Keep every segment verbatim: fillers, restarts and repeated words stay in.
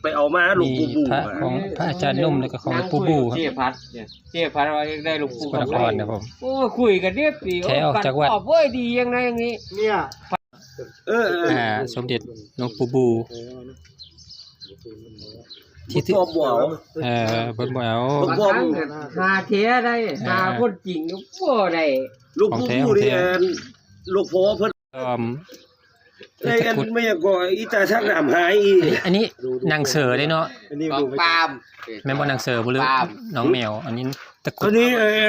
ไปเอามาหลวงปู่บู่ มีพระของพระอาจารย์หนุ่มแล้วก็ของหลวงปู่บู่ครับ เสียพัดเนี่ย เสียพัดว่าอยากได้หลวงปู่ สกลนครครับผม โอ้ย คุยกันเรียบปี แท้ออกจากวัด โอ้ย ดียังไงอย่างนี้ เนี่ย เออ เออ อ่า สมเด็จหลวงปู่บู่ ที่ถือ บ่เอา เออ เพิ่นบ่เอา บ่เอา หาเทียได้ อ่า หาคนจริงก็บ่ได้ หลวงปู่บู่นี่ ของแท้ ของแท้ อัน หลวงพ่อเพิ่น ปลอม ไอ้อันไม่อยากก่ออีตาชักน้ำหายอีก อันนี้ อันนี้หนังเสือเด้เนาะ อันนี้ ของปาล์ม แม่นบ่ หนังเสือบ่หรือ ปาล์ม น้องแมว อันนี้ตะกรุด อันนี้เอ่อ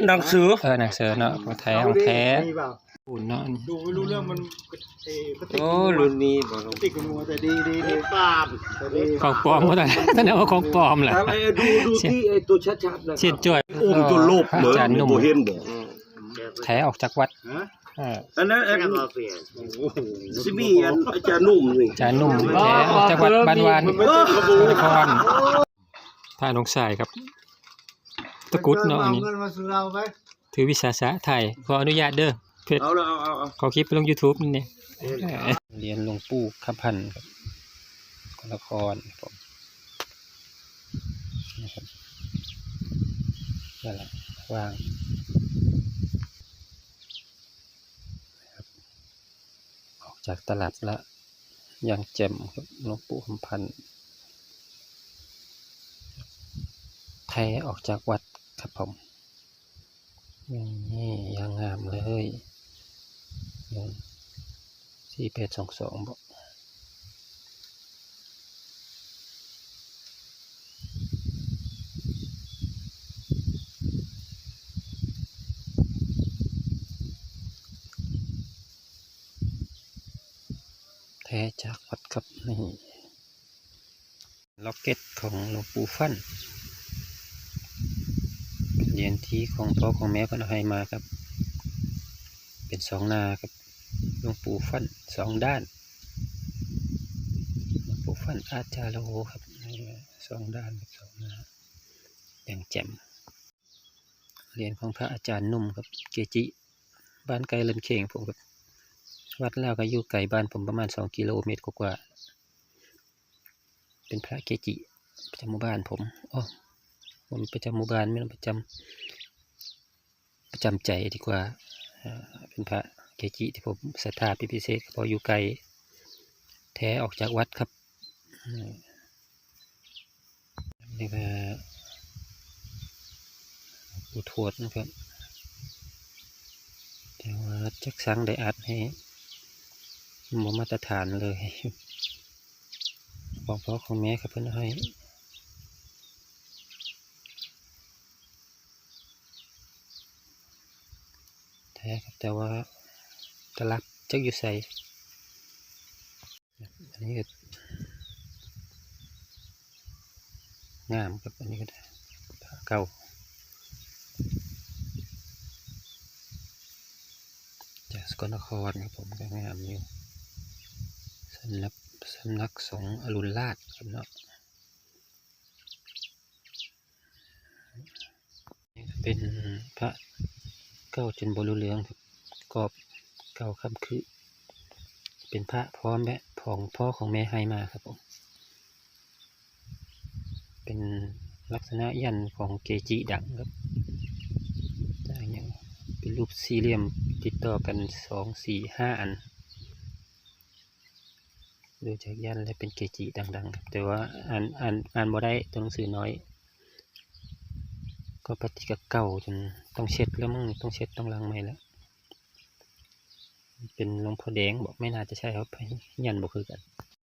หนังเสือ เออ หนังเสือเนาะ ของแท้ ของแท้ นี่เปล่า อุ่นเนาะ อันนี้ ดูไม่รู้เรื่องมัน เอ่อพลาสติก โอ้ มัน รุ่นนี้บ่ พลาสติกมันมัวแต่ดีดีดี ปาล์ม ของปลอมบ่ได้ ท่านเอาของปลอมแหละ ครับ เอ่อดูดูที่ไอ้ตัวชัดๆนะครับ เสี้ยนจ้วย อุ้มจนโลภเลย อาจารย์หนุ่ม บ่เห็นบ่ อืม แท้ออกจากวัด ฮะ เออ อันนั้นอัน แค่มาเปลี่ยน โอ้โห สิมีอันอาจารย์หนุ่มนี่ อาจารย์หนุ่มแท้ออกจากวัดบ้านวาน มันไม่ใช่ขบวน นคร ท่าหนองทรายครับ ตะกรุดเนาะอันนี้ เงินมาสู่เราไป ถือวิสาสะถ่าย ขออนุญาตเด้อ เพชร เอาละ เอา เอา เอา ขอคลิปไปลงยูทูบนี่เนี่ย เหรียญหลวงปู่คำพันธ์ครับ นครครับผม นะครับ นั่นแหละ วาง นะครับ ออกจากตลับละ อย่างแจ่มครับ หลวงปู่คำพันธ์ แท้ออกจากวัดครับผม นี่ อย่างงามเลย นี่ สี่แปดสองสอง บ่ แท้จากวัดครับ นี่ ล็อกเก็ตของหลวงปู่ฟั่น เป็นเหรียญที่ของพ่อของแม่เพิ่นเอาให้มาครับ เป็นสองหน้าครับ หลวงปู่ฟั่นสองด้าน หลวงปู่ฟั่นอาจาโลครับ นี่ สองด้านครับ สองหน้า อย่างแจ่ม เหรียญของพระอาจารย์หนุ่มครับ เกจิ บ้านใกล้เรือนเคียงผมครับ วัดลาวก็อยู่ไกลบ้านผมประมาณสองกิโลเมตรกว่าๆ เป็นพระเกจิประจำหมู่บ้านผม โอ้ ผมประจำหมู่บ้าน ไม่ต้องประจำ ประจำใจดีกว่า อ่า เป็นพระเกจิที่ผมศรัทธาเป็นพิเศษ เพราะอยู่ไกล แท้ออกจากวัดครับ อืม นี่ก็หลวงปู่ทวดนะครับ แต่ว่าจักสั่งได้อัดให้ มันบ่มาตรฐานเลย ของพ่อของแม่ครับเพิ่นเอาให้ แท้ครับ แต่ว่าตลับจักอยู่ไส อันนี้ก็งามครับ อันนี้ก็ได้ ผ้าเก่า จากสกลนครครับผม ก็งามอยู่ สำนัก สำนักสงฆ์อรุณราชครับเนาะ เป็นพระเก่าจนบ่รู้เรื่องครับ กรอบเก่าค่ำคือ เป็นพระพ่อแม่ ของพ่อของแม่ให้มาครับผม เป็นลักษณะยันต์ของเกจิดังครับ อย่างเป็นรูปสี่เหลี่ยมติดต่อกันสอง สี่ ห้า อัน ดูจากยันต์แล้วเป็นเกจิดังๆครับ แต่ว่าอ่าน อ่าน อ่านบ่ได้ ตัวหนังสือน้อย ก็ปฏิกะเก่าจนต้องเช็ดแล้วมั้ง ต้องเช็ดต้องล้างใหม่แล้ว เป็นหลวงพ่อแดงบอก ไม่น่าจะใช่ครับ ยันต์บ่คือกัน